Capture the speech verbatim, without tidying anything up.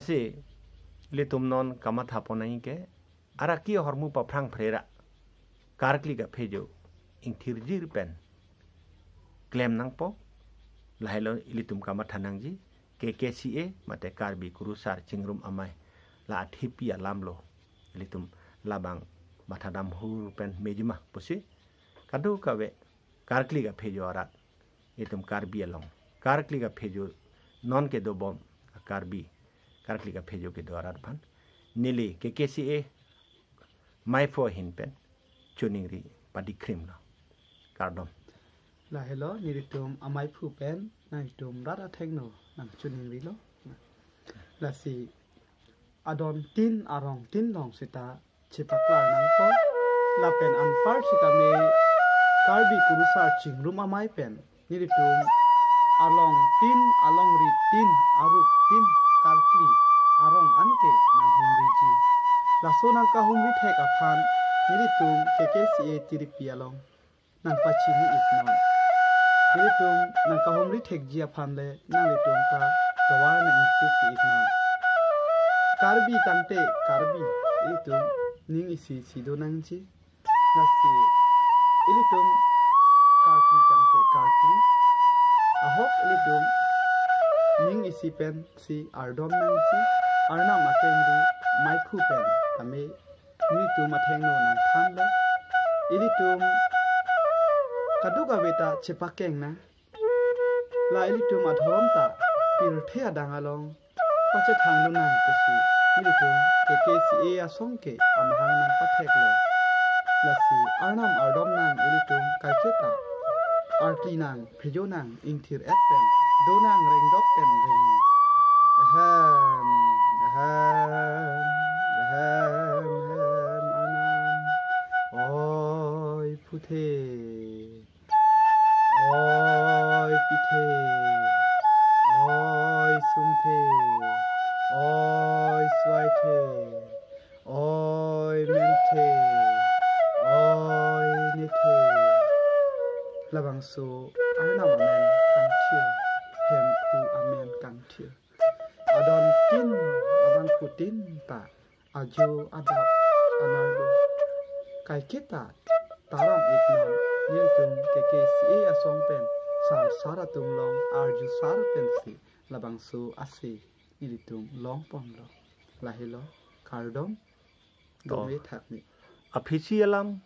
Si ilitum non kamatha pon nangji ke, araki ahormu paphrang phrera, karkli kaphejo ingthirjir pen klem nangpo. Lahelo ilitum kamatha nangji, K K C A mate Karbi Kurusar Chingrum Amei la athipi alamlo ilitum labang mathadam hur pen mejima pusi, kadokave karkli kaphejo arat, itum Karbi along karkli kaphejo, non kedobom Karbi karkli kaphejo kedo arat aphan neli K K C A maiphu ahin pen choningri padikrimlo. Kardom. Lahelo nelitum amaiphu pen nangtum rat athengno nangchoningrilo. Lasi adon tin arong tin along seta chepaklar nangpo. Lapen anpar sitame Karbi Kurusar Chingrum Amei pen nelitum along tin, alongri tin, arup tin, karkli arong anke nanghumriji. Laso nangkahumri thek aphan nelitum K K C A tiripi along nangpachini iknon. Ilitum nangkahumri thekji aphan le nanglitum ta tovar nang-ingpup iknon. Karbi tangte Karbi, ilitum ning isi si do nangji. Lasi ilitum karkli tangte karkli, ahok ilitum ning isi pensi ardom nangji. Arnam akengri maiphu pen tame nelitum athengno nangthanlo. Ilitum kadokave ta chepakeng nang. La ilitum adhorom ta pirthe adang along pachethangdun nang pusi ilitum K K C A asong ke amahang nangpatheklo. Lasi arnam ardom nang, ilitum kaiketa arkli nang, phejo nang, ingthir-et pen do nang, rengdok pen rengni. Ahem, ahem, ahem, ahem, arnam. Oi phuthe, oi pithe, oi sungthe, oi suaithe, oi menthe, oi nethe. Labangso arnam amen kangthir, Hemphu amen kangthir. Adon tin abangphutin ta ajo adap anarlo. Kaiketa taram iknon, nelitum K K C A asong pen sarsar atum along arjusar pensi labangso ase nelitum longponlo. Lahelo, kardom. To. Dome thakni. Aphisi alam